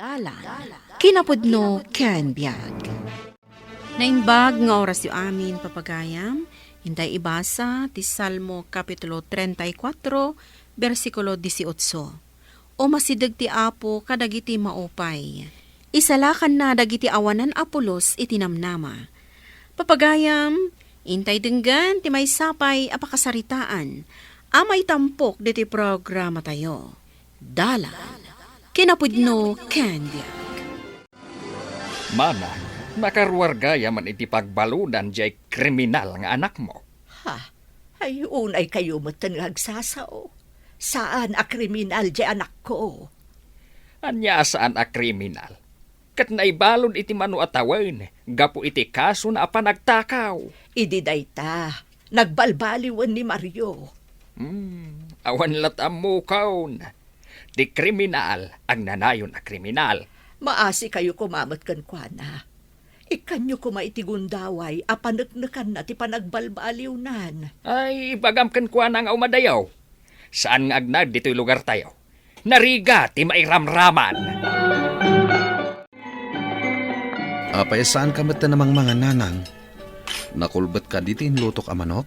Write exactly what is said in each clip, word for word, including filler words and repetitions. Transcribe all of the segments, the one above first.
Dalan, kinapudno ken biag. Naimbag nga orasyo amin, papagayam. Intay ibasa ti Salmo Kapitulo treinta y cuatro, bersikulo dieciocho. Umasideg ti Apo kadagiti maupay. Isalakanna dagiti awanan a pulos iti namnama. Papagayam, intay denggen ti maysa pay a pakasaritaan a maitampok ditoy programatayo. Dalan, kinapudno ken biag. Mana, nakaruar gayam iti pagbaludan diay kriminal nga anakmo. Ha? Ay, unay kayo metten nga agsasao. Saan a kriminal diay anakko. Ania a saan a kriminal? Ket naibalud iti mano a tawen gapu iti kasona a panagtakaw. Idi dayta, nagbalbaliwen ni Mario. Hmm, awan la't ammokon. Ti kriminal, agnanayon a kriminal. Maasi kayo koma met kenkuana. Ikkanyo koma iti gundaway a paneknekanna ti panagbalbaliwnan. Ay, ibagam kenkuana nga umadayo. Saan nga agnaed ditoy lugartayo. Narigat ti mairamraman. Apay, saanka met a namangmangan, nanang? Nakulbet kadi ti inlutok a manok?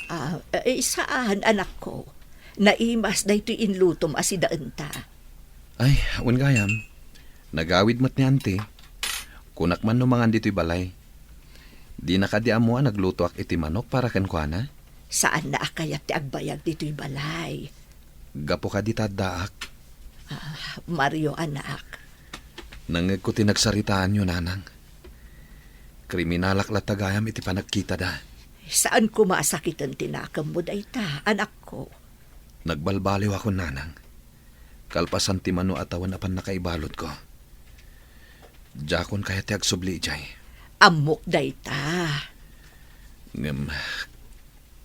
Ah, eh, saan, anakko. Naimas daytoy inlutom a sidaenta. Ay, wen gayam. Nagawid met ni Auntie. Kunak man no mangan ditoy balay. Dina kadi ammo a naglutoak iti manok para kenkuana? Saanna a kayat ti agbayag ditoy balay. Gapu kadi ta addaak. Ah, Mario, anak. Nangngegko ti nagsaritaanyo, nanang. Kriminalak latta gayam iti panagkitada. Saan koma a sakiten ti nakemmo dayta, anakko. Nagbalbaliwakon, nanang. Kalpasan ti mano a tawen a pannakaibaludko. Diakon kayat ti agsubli idiay. Ammok dayta. Ngem,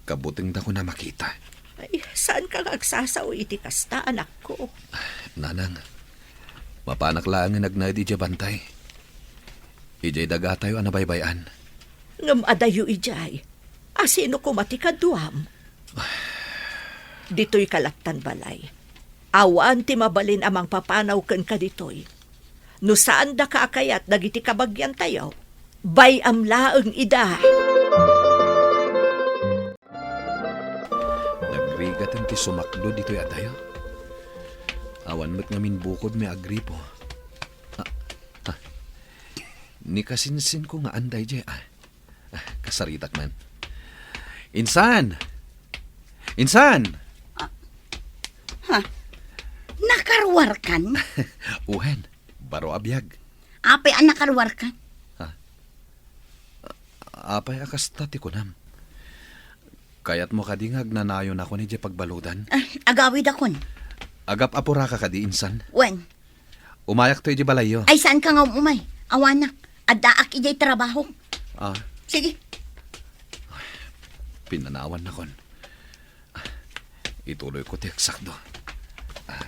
kabutengdakon a makita. Ay, saanka nga agsasao iti kasta, anakko? Nanang, mapanak laengen agnaed idiay bantay. Idiay dagatayo a nabaybay-an. Ngem adayo idiay. Asino koma ti kaduam? Ditoyka lattan balay. Awan ti mabalin a mangpapanaw kenka ditoy. No saandaka a kayat dagiti kabagiantayo, bay-am laeng ida. Nagrigaten ti sumakdo ditoy adayo. Awan met ngamin bukodmi a gripo. Ah, ah. Ni kasinsinko nga anda idiay, ah. Ah, kasaritak man. Insan! Insan! Ah, ha? Nakaruarkan? Wen, baro a biag. Apay a nakaruarkan? Ha? Apay a kasta ti kunam? Kayatmo kadi nga agnanayonakon idiay pagbaludan? Ah, agawidakon. Agap-apuraka kadi, insan? Wen. Umayakto idiay balayyo. Ay, saanka nga umay? Awanak. Addaak idiay trabaho. Ah. Sige. Pinanawannakon. Ituloyko ti agsakdo. Ah.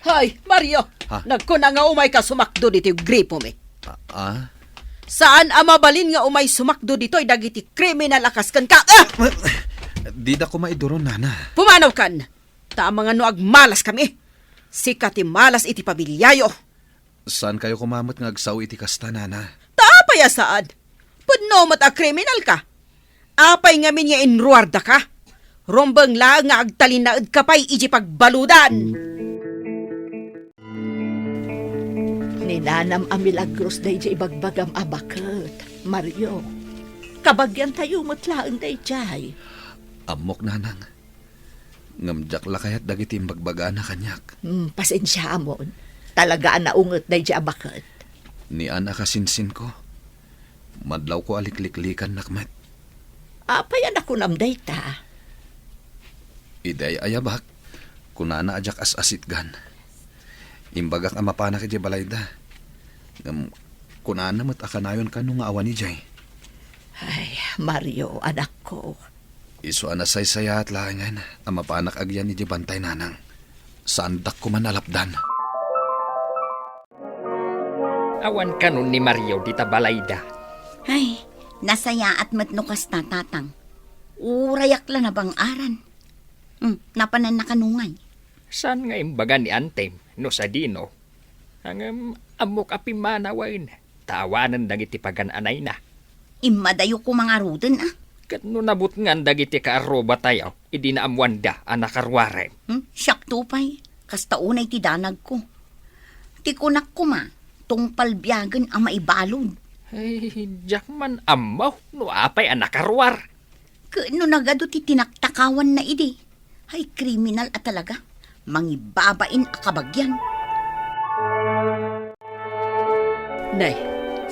Hay, Mario! Ha? Nagkuna nga umayka sumakdo ditoy gripomi. Ah, ah? Saan a mabalin nga umay sumakdo ditoy dagiti kriminal a kas kenka? Ah! Dida koma iduron, nana. Pumanawkan! Ta amangan no agmalaskami. Sika ti malas iti pamiliayo. Saankayo koma met nga agsao iti kasta, nana? Ta apay a saan? Pudno met a kriminalka. Apay ngamin nga inruardaka? Rumbeng laeng nga agtalinaedka pay iti pagbaludan. Ni nanam a milagros daydiay ibagbagam a baket, Mario. Kabagiantayo met laeng daydiay. Ammok, nanang. Ngem diak la kayat dagiti imbagbagana kaniak. Hmm, pasensiaamon. Talaga a naunget daydiay a baket. Ni an a kasinsinko, madlawko a likliklikannak met. Apay a nakunam dayta? Idi ay-ayabak, kunana a diak as-asitgan. Imbagak a mapanak idiay balayda. Ngem kunana met a kanayon kano nga awan idiay. Ay, Mario, anakko. Isu a nasaysayaat laengen a mapanak agyan idiay bantay, nanang. Saandak koman a lapdan. Awan kanon ni Mario dita balayda. Ay, nasayaat met no kasta, tatang. Urayak la nabang-aran. Hmm, napananna kano ngay? Saan nga imbaga ni antem no sadino? Ngem ammok a pimmanawen, ta awanen dagiti pagan-anayna. Immadayo koma ngaruden, a. Ket no nabutngan dagiti kaarrubatayo, idi naammoanda a nakaruarem. Hmm? Siakto pay, kasta unay ti danagko. Ti kunak koma, tungpal biagen a maibalud. Ay, diak man ammo no apay a nakaruar. Ket no nagadu ti tinaktakawanna idi, ay kriminal a talaga, mangibabain a kabagian. Ne,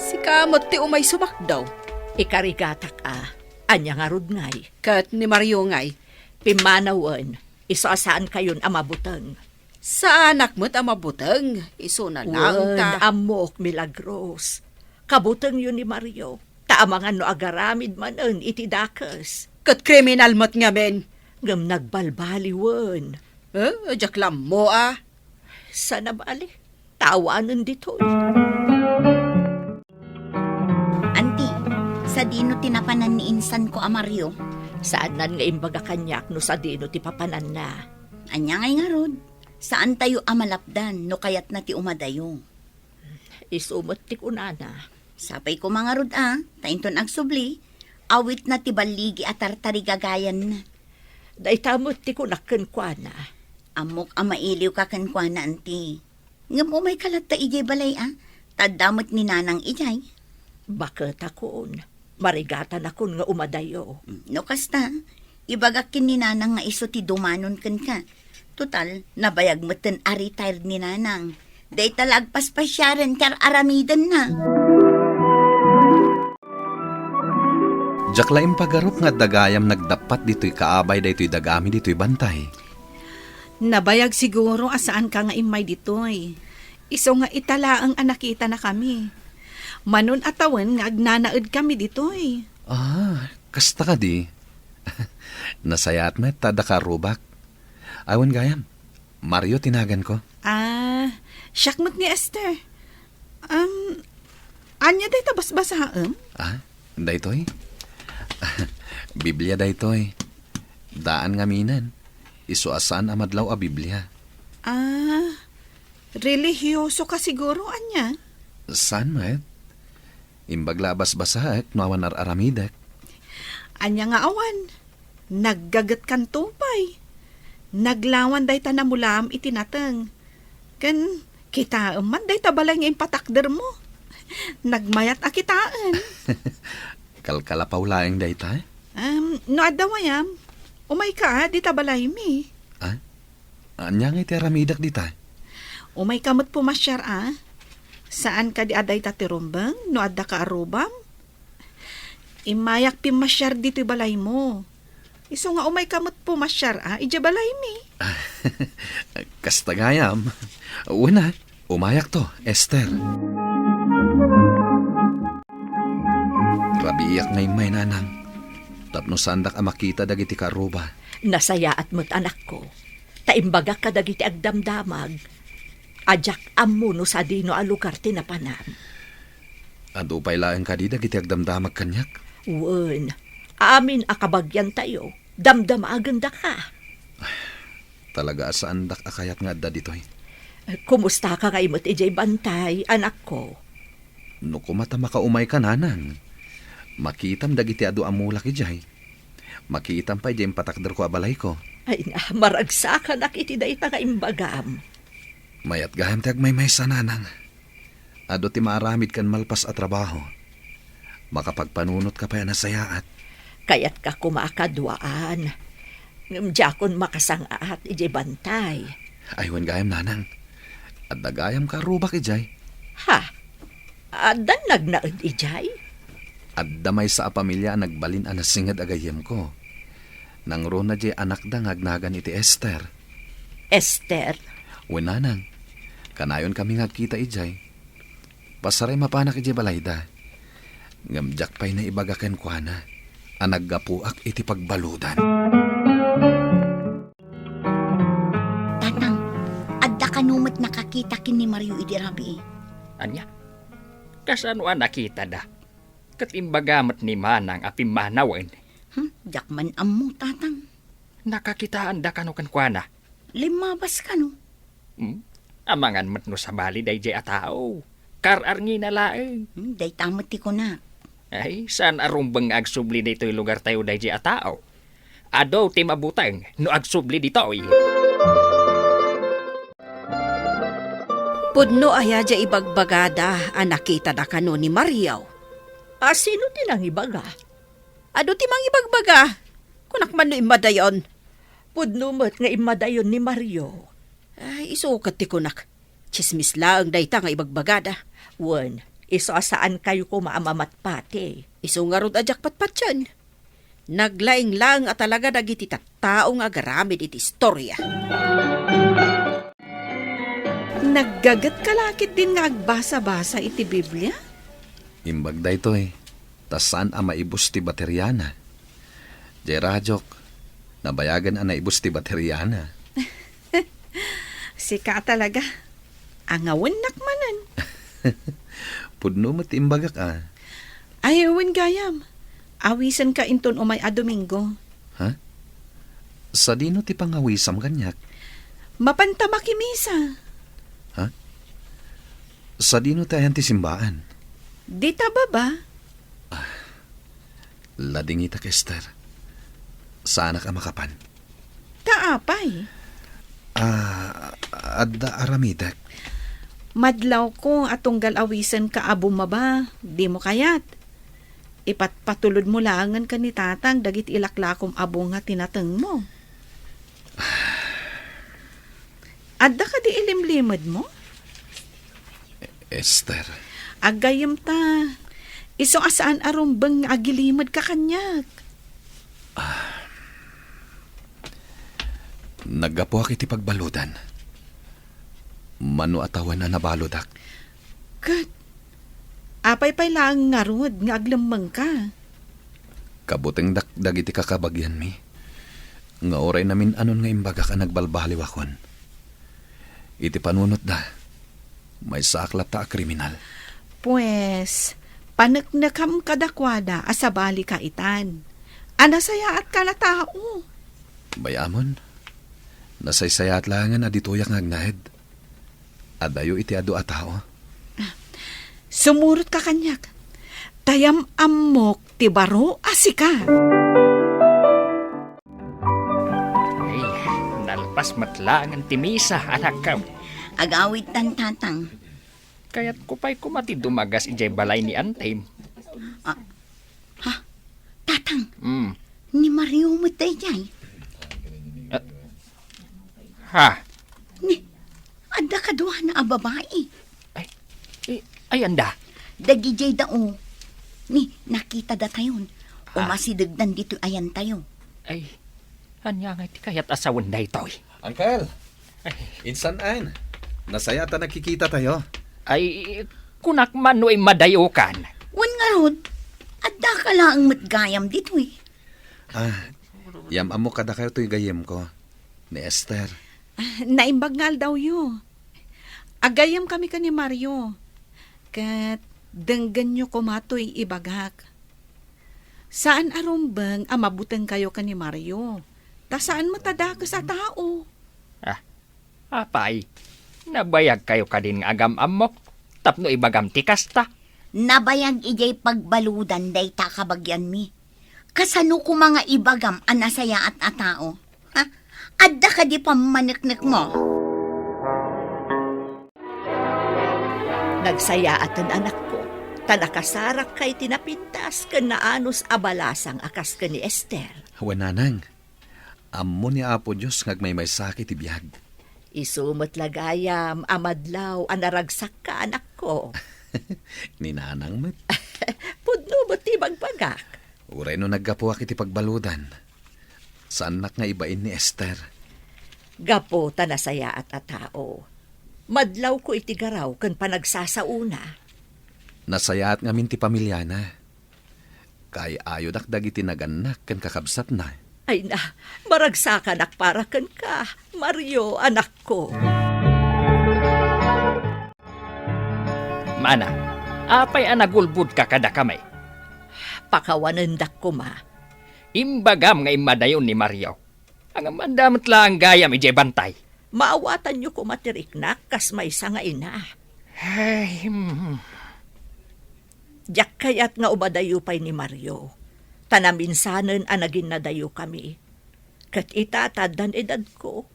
sika met ti umay sumakdaw. Ikarigatak a, ania ngarud ngay? Ket ni Mario ngay? Pimmanawen, isu a saankayon a mabuteng. Saanak met a mabuteng, isuna laeng ta. Wen, ammok, Milagros. Kabutengyo ni Mario, ta amangan no agaramid manen iti dakes. Ket kriminal met ngamin. Ngem nagbalbaliwen. Eh, diak la ammo a. Saan a bali, ta awanen ditoy. Anti, sadino ti napanan ni insanko a Mario? Saannan nga imbaga kaniak no sadino ti papananna. Ania ngay ngarud? Saantayo a malapdan no kayatna ti umadayo. Isu met ti kunana. Sapay koma ngarud a, ta inton agsubli, awitna ti balligi a tartarigagayanna. Dayta met ti kunak kenkuana. Ammok a mailiwka kenkuana, anti. Ngem umayka latta idiay balay a, ta adda met ni Nanang idiay. Baketakon, marigatanakon nga umadayo. No kasta, ibagak ken ni Nanang nga isu ti dumanon kenka. Total, nabayag metten a retired ni Nanang. Dayta la agpaspasiaren ti ar-aramidenna. Diak la impagarup nga adda gayam nagdappat ditoy kaabay daytoy dagami ditoy bantay. Nabayag siguro a saanka nga immay ditoy. Isu nga ita laeng a nakitanakami. Manon a tawen nga agnanaedkami ditoy. Ah, kasta kadi? Nasayaat met ta adda kaarrubak. Ay, wen gayam, Mario ti naganko. Ah, siak met ni Esther. Um, ania dayta basbasaem? Ah, daytoy? Biblia daytoy. Daan ngaminen. Isu a saan a madlaw a Biblia. Ah, relihiyoso ka siguro, ania? Saan met? Imbag la a basbasaek no awan ar-aramidek. Ania nga awan? Naggagetkanto pay. Naglawan dayta namulaam iti nateng. Ken kitaem man dayta balay nga impatakdermo. Nagmayat a kitaen. Kalkalapaw laeng dayta? Em, no adda wayam, umayka a dita balaymi. Ah? Ania ngay ti aramidek dita? Umayka met pumasiar a. Saan kadi a dayta ti rumbeng no adda kaarrubam? Immayak pimmasiar ditoy balaymo. Isu nga umayka met pumasiar a idiay balaymi. Kasta gayam. Wen a, umayakto, Esther. Rabiiak nga immay, Nanang, tapno saandak a makita dagiti kaarruba. Nasayaat met, anakko, ta imbagak kadagiti agdamdamag a diak ammo no sadino a lugar ti napanan. Adu pay laeng kadi dagiti agdamdamag kaniak? Wen, amin a kabagiantayo, damdamagendaka. Talaga a saandak a kayat nga adda ditoy. Kumustaka ngay met idiay bantay, anakko? No koma ta makaumayka, Nanang, makitam dagiti adu a mulak idiay. Makitam pay diay impatakderko a balayko. Ay na, maragsakanak iti dayta nga imbagam. Mayat gayam ti agmaymaysa, Nanang. Adu ti maaramid ken malpas a trabaho. Makapagpanunotka pay a nasayaat. Kayatka koma a kaduaan. Ngem diakon makasang-at idiay bantay. Ay, wen gayam, Nanang. Adda gayam kaarrubak idiay. Ha? Adda nagnaed idiay? Adda maysa a pamilia a nagbalin a nasinged a gayyemko. Nangruna diay anakda nga agnagan iti Esther. Esther? Wen, Nanang. Kanayonkami nga agkita idiay. Pasaray mapanak idiay balayda. Ngem diak pay naibaga kenkuana a naggapuak iti pagbaludan. Tatang, adda kano met nakakita ken ni Mario idi rabii? Ania? Kasano a nakitada? Ket imbaga met ni Manang a pimmanawen. Hmm, diak man ammo, Tatang. Nakakitaanda kano kenkuana? Limmabas kano. Hmm? Amangan met no sabali daydiay a tao. Kar-arngina laeng. Hmm, dayta met ti kunak. Ay, saan a rumbeng nga agsubli ditoy lugartayo daydiay a tao. Adu ti mabuteng no agsubli ditoy. Pudno aya diay ibagbagada a nakitada kano ni Mario? A, sino ti nangibaga? Adu ti mangibagbaga. Kunak man no immadayon. Pudno met nga immadayon ni Mario. Ay, isu ket ti kunak. Tsismis laeng dayta nga ibagbagada. Wen, isu a saankayo koma a mamatpati. Isu ngarud a diak patpatien. Naglaing laeng a talaga dagiti tattao nga agaramid iti istoria. Naggagetka la ketdin nga agbasa-basa iti Biblia? Imbag daytoy, ta saan a maibus ti bateriana. Diay radiok, nabayagen a naibus ti bateriana. Sika a talaga. Angawennak manen. Pudno met ti imbagak a. Ay, wen gayam. Awisenka inton umay a Domingo. Ha? Sadino ti pangawisam kaniak? Mapanta makimisa. Ha? Sadino ti ayan ti simbaan? Dita baba. Ladingitak, Esther. Saanak a makapan. Ta apay? Ah, adda aramidek. Madlawko a tunggal awisenka a bumaba, dimo kayat. Ipatpatulodmo laengen ken ni Tatang dagiti ilaklakom a bunga ti natengmo. Adda kadi ilimlimedmo? Esther. Aggayem ta. Isu a saan a rumbeng nga agilimedka kaniak. Ah. Naggapuak iti pagbaludan. Mano a tawen a nabaludak. Ket apay pay laeng ngarud nga aglemmengka? Kabutengdak dagiti kakabagianmi, nga uray namin-anon nga imbagak a nagbalbaliwakon. Iti panunotda, maysaak latta a kriminal. Pues, paneknekam kadakuada a sabalika itan. A nasayaatka a tao. Bay-amon, nasaysayaat laengen a ditoyak nga agnaed. Adayo iti adu a tao. Sumurotka kaniak. Ta yam-ammok ti baro a sika. Ay, nalpas met laengen ti misa, anakko. Agawidtan, Tatang. Kayatko pay koma ti dumagas idiay balay ni Antim. Ah, ha? Tatang, Mm. ni Mario met daydiay. Ah. Ha? Ni, adda kaduana a babai. Ay, eh, ay, anda? Dagidiay dao. Ni, nakita datayon. Ha? Umasidegdan ditoy ayantayo. Ay, ania ngay ti kayat a sawen daytoy? Uncle! Ay. Insan-an, nasayaat a nagkikitatayo. Ay, kunak man no immadayukan. Wen ngarud, adda ka laeng met gayam ditoy. Ah, yam-ammok kadakayo toy gayyemko, ni Esther. Ah, naimbag nga aldawyo. Agayyemkami ken ni Mario. Ket denggenyo koma toy ibagak. Saan a rumbeng a mabutengkayo ken ni Mario, ta saan met a dakes a tao. Ah, apay, nabayagkayo kadin nga agam-ammok tapno ibagam ti kasta? Nabayag idiay pagbaludan dayta a kabagianmi. Kasano koma nga ibagam a nasayaat a tao? Ha? Adda kadi pammaneknekmo? Nagsayaaten, anakko, ta nakasarakka iti napintas ken naanus a balasang a kas ken ni Esther. Wen, nanang, ammo ni Apo Dios nga agmaymaysaak iti biag. Isu met la gayam a madlaw a naragsakka, anakko. Ni nanang met. Pudno met ti ibagbagak. Uray no naggapuak iti pagbaludan, saannak nga ibain ni Esther. Gapu ta nasayaat a tao, madlawko iti garaw ken panagsasaona. Nasayaat ngamin ti pamiliana. Kaay-ayodak dagiti nagannak ken kakabsatna. Ay na, maragsakanak para kenka, Mario, anakko. Mana, apay a nagulbodka kadakami? Pakawanendak koma. Imbagam nga immadayon ni Mario. Ngem adda met laeng gayam idiay bantay. Maawatanyo koma ti riknak kas maysa nga ina. Ay, mm. Diak kayat nga umadayo pay ni Mario, ta naminsanen a naginnadayokami. Ket ita ta addan edadko,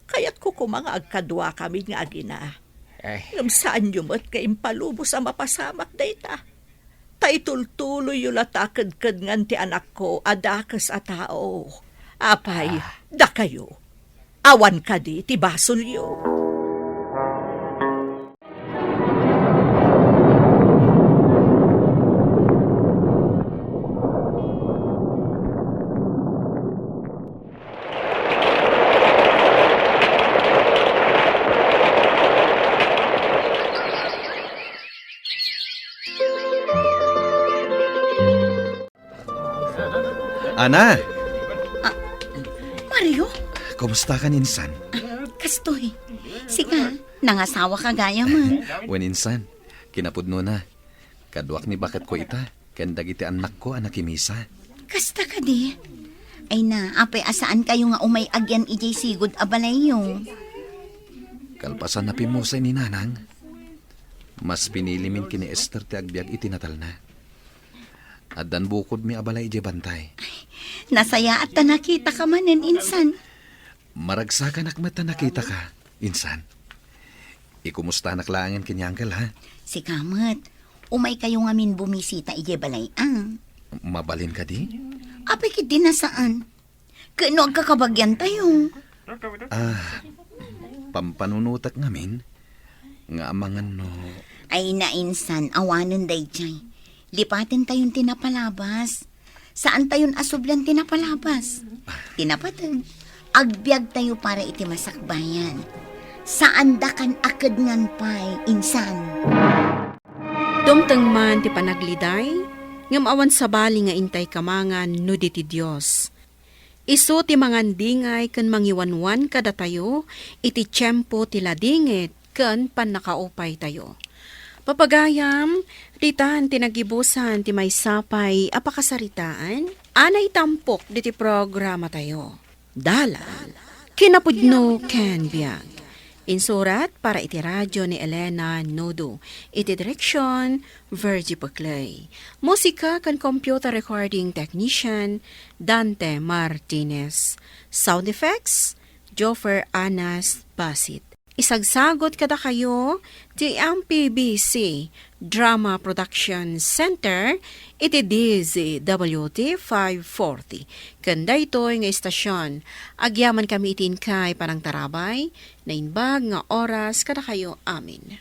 kayatko koma nga agkaduakami nga agina. Ay. Ngem saanyo met nga impalubos a mapasamak dayta. Ta itultuloyyo la ta kedkedngan ti anakko a dakes a tao. Apay, Ah. dakayo. Awan kadi ti basolyo? Ana! Ah, Mario? Kumusta ka, insan? Ah, kastoy. Sika, nangasawa ka gayam. Wen, insan, kinapudno na. Kaduak ni baketko ita, ken dagiti annakko a nakimisa. Kasta kadi? Ay na, apay a saan kayo nga umay agyan idiay sigud a balayyo? Kalpasan a pimmusay ni Nanang, mas pinilimin ken ni Esther ti agbiag iti natalna. Addan bukodmi a balay idiay bantay. Nasayaat ta nakitaka manen, insan. Maragsakanak met ta nakitaka, insan. Ikumustanak laengen ken ni Uncle, ha? Sika met, umay kayo ngamin bumisita idiay balay, a? Mabalin kadi? Apay ketdi a saan. Ket no agkakabagian tayo? Ah, pampanunotek ngamin nga amangan no... Ay, nainsan, awanen daydiay. Lipaten tayon ti napalabas. Saan tayon a sublian ti napalabas. Ti napateg, agbiag tayo para iti masakbayan. Saan dakan a kedngan pay, insan. Dumteng man ti panagliday, ngem awan sabali nga intay kamangan no di ti Dios. Isu ti mangandingay ken mangiwanwan kadatayo iti tiempo ti ladingit ken pannakaupaytayo. Papagayam, ditan ti nagibusan ti maysa pay a pakasaritaan a naitampok diti programatayo. Dalan, kinapudno ken biag. Insurat para iti radio ni Elena Nodo. Iti direksion, Virgie Paclay. Musika ken computer recording technician, Dante Martinez. Sound effects, Joffer Anas Basit. Isagsagot kadakayo ti M P B C Drama Production Center iti D Z W T five forty. Ken daytoy nga istasyon, agyamankami iti inkay panangtarabay, naimbag nga oras kadakayo amin.